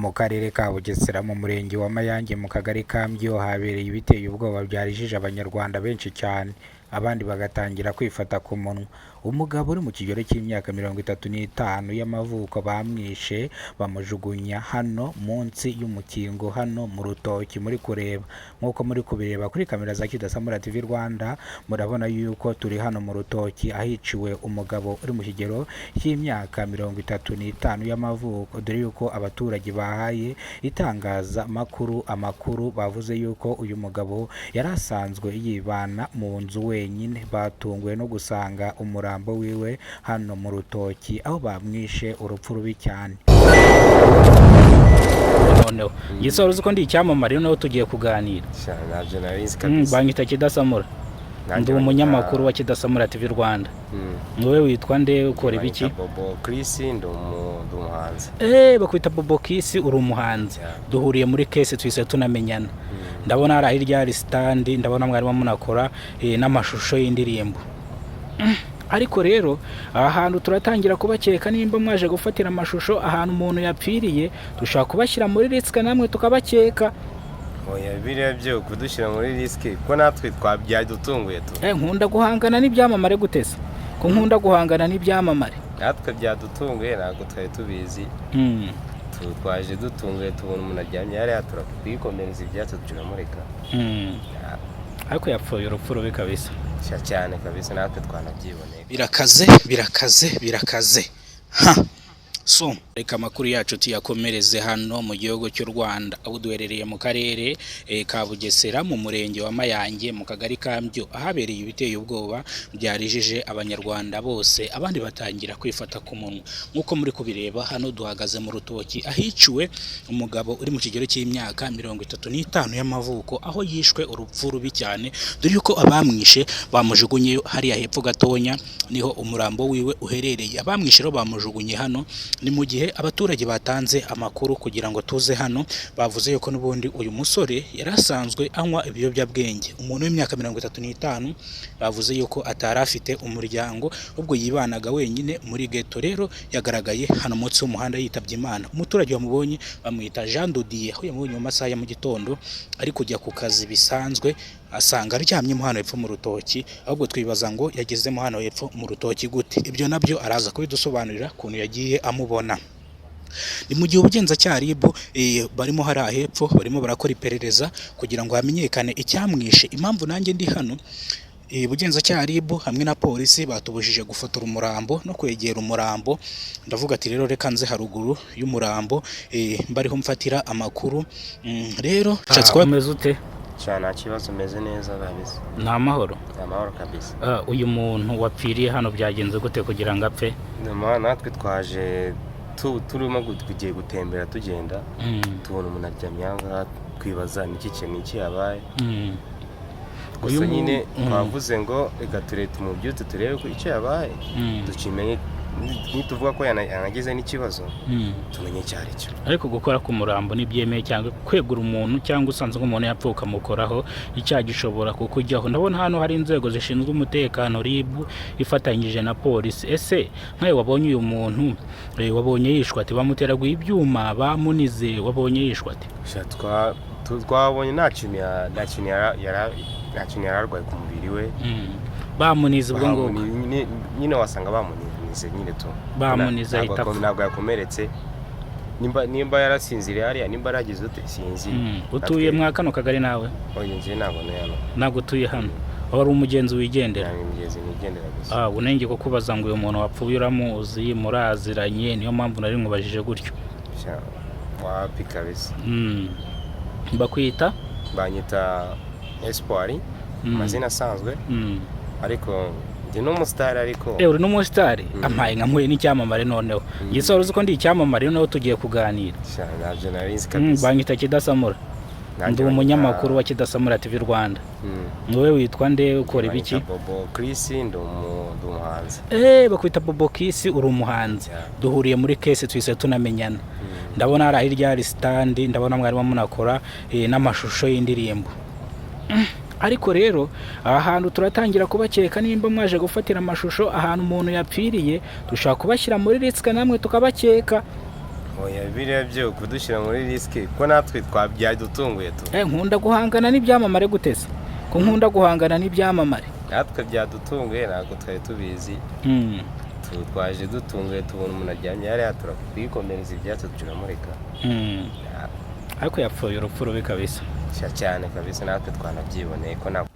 Mu karere ka Bugesera mu murenge wa Mayange mu kagari ka Mbyo habereye ibiteye ubwoba byarijije Abanyarwanda benshi cyane, abandi bagatangira kwifata ku munwa. Umugabo uri mu kigero cy'imyaka 35 y'amavuko bamwishe bamujugunya hano munsi y'umukingo hano mu rutoki muri kureba. Nk'uko muri kubireba kuri kamera za Kidasamura TV Rwanda, murabona yuko turi hano mu rutoki ahiciwe umugabo uri mu kigero cy'imyaka 35 y'amavuko, dore yuko abaturage bahaye itangazamakuru amakuru bavuze yuko uyu mugabo yari asanzwe yibana mu nzu wenyine, batunguwe no gusanga umurambo wiwe hano mu rutoki aho bamwishe urupfu rubi cyane. Noneho ngise wari uzi ko ndi icyamamare, noneho tugiye kuganira. Sha, ntabyo nari nzi kabisa. Banyita Kidasamura. Nanjye Ndi banyita- umunyamakuru wa Kidasamura TV Rwanda. Wowe witwa nde, ukora ibiki? Banyita Bobo Chris, ndi umuhanzi. Bakwita Bobo Kiss, uri umuhanzi. Yeah. Duhuriye muri kese, twise tunamenyana. Ndabona hari hirya hari stand, ndabona mwarimo munakora n'amashusho y'indirimbo. Ariko rero aha hantu turatangira kubakeka nimba mwaje gufatira amashusho ahantu umuntu yapfiriye, dushobora kubashyira muri risk namwe tukabakeka. Oya, biriya byo kudushyira muri risk ko natwe twabyadutunguye tu. Nkunda guhangana n'ibyamamare gutese ko nkunda guhangana n'ibyamamare. Natwe byadutunguye, ntabwo twari tubizi. Twaje dutunguye, tubona umuntu aryamye hariya, turatwikomereza ibyatsi turamureka. Ariko yapfuye urupfu rubi kabisa. Sha, cyane kabisa, natwe twanabyiboneye. Birakaze, birakaze, birakaze. Ha, so reka amakuru yacu tuyakomereze hano mu gihugu cy'u Rwanda, aho duherereye mu karere ka Bugesera mu murenge wa Mayange mu kagari ka Mbyo, ahabereye ibiteye ubwoba byarijije Abanyarwanda bose, abandi batangira kwifata ku munwa. Nk'uko muri kubireba hano duhagaze mu rutoki ahiciwe umugabo uri mu kigero cy'imyaka 35 y'amavuko, aho yishwe urupfu rubi cyane, dore yuko abamwishe bamujugunye hariya hepfo gatonya, niho umurambo wiwe uherereye. Abamwishe rero bamujugunye hano. Ni mu gihe abaturage batanze amakuru kugira ngo tuze hano, bavuze yuko n'ubundi uyu musore yari asanzwe anywa ibiyobyabwenge. Umuntu w'imyaka 35, bavuze yuko atari afite umuryango, ubwo yibanaga wenyine muri ghetto. Rero yagaragaye hano munsi w'umuhanda yitabye Imana. Umuturage wamubonye bamwita Jean Dodier, aho yamubonye mu masaha ya mu gitondo ari kujya ku kazi bisanzwe, asanga aryamyemo hano hepfo mu rutoki. Ahubwo twibaza ngo yagezemo hano hepfo mu rutoki gute? Ibyo nabyo araza kubidusobanurira ukuntu yagiye amubona. Ni mu gihe ubugenzacyaha RIB barimo hariya hepfo, barimo barakora iperereza kugira ngo hamenyekane icyamwishe. Impamvu nanjye ndi hano, ubugenzacyaha RIB hamwe na polisi batubujije gufotora umurambo no kwegera umurambo. Ndavuga ati rero reka nze haruguru y'umurambo, mbariho mfatira amakuru. Rero umeze ute? Sha, nta kibazo, umeze neza kabisa. Ni amahoro? Ni amahoro kabisa. Uyu muntu wapfiriye hano byagenze gute kugira ngo apfe? Nyuma natwe twaje turimo tugiye gutembera, tugenda tubona umuntu aryamye aha ngaha, twibaza ni iki kintu iki yabaye. Gusa Uyu nyine twavuze ngo reka ture tumubyutse turebe ko icyo yabaye, tukimenye. Nituvuga ko yanagize n'ikibazo, tumenye icyo ari cyo. Ariko gukora ku murambo ntibyemewe, cyangwa kwegura umuntu, cyangwa usanzwe nk'umuntu yapfa ukamukoraho, icyaha gishobora kukujyaho. Ndabona hano hari inzego zishinzwe umutekano, RIB ifatanyije na polisi. Ese nkawe wabonye uyu muntu, wabonye yishwe ati bamuteraguye ibyuma, bamunize, wabonye yishwe ati? Sha, twabonye nta kintu yari arwaye ku mubiri we. Bamunize ubwo ngubwo? Nyine wasanga bamunize nyine tu. Bamunize Ntabwo ahita apfa. Ntabwo yakomeretse. Nimba yarasinziriye hariya, nimba yaragize ute, sinzi. Utuye mwa kano kagari nawe? Oya, njye ntabwo ntuye hano. Ntabwo utuye hano, wari umugenzi wigendera? Ntabwo imigezi nigendera gusa. Ah, unenge kukubaza ngo uyu muntu wapfuye uramuzi, muraziranye, niyo mpamvu nari nkubajije gutyo. Sha, wapi kabisa. Bakwita? Banyita Espoir, amazina asanzwe, ariko ndi n'umusitari ariko. Uri n'umusitari? Ampaye nka mpuye n'icyamamare noneho. Ngise wari uzi ko ndi icyamamare, noneho tugiye kuganira. Sha, ntabyo nari nzi kabisa. Banyita Kidasamura. Nanjye Ndi banyita- umunyamakuru wa Kidasamura TV Rwanda. Wowe witwa nde, ukora ibiki? Banyita Bobo Chris, ndi umuhanzi. Bakwita Bobo Kiss, uri umuhanzi. Yeah. Duhuriye muri kese, twise tunamenyana. Ndabona hari hirya hari stand, ndabona mwarimo munakora n'amashusho y'indirimbo. Ariko rero aha hantu turatangira kubakeka nimba mwaje gufatira amashusho ahantu umuntu yapfiriye, dushobora kubashyira muri risk namwe tukabakeka. Oya, biriya byo kudushyira muri risk, ko natwe twabyadutunguye tu. Nkunda guhangana n'ibyamamare gute se? Ko nkunda guhangana n'ibyamamare. Natwe byadutunguye, ntabwo twari tubizi. Twaje dutunguye, tubona umuntu aryamye hariya, turatwikomereza ibyatsi, turamureka. Ariko yapfuye urupfu rubi kabisa. Cyane kabisa, natwe twanabyiboneye ko ntabwo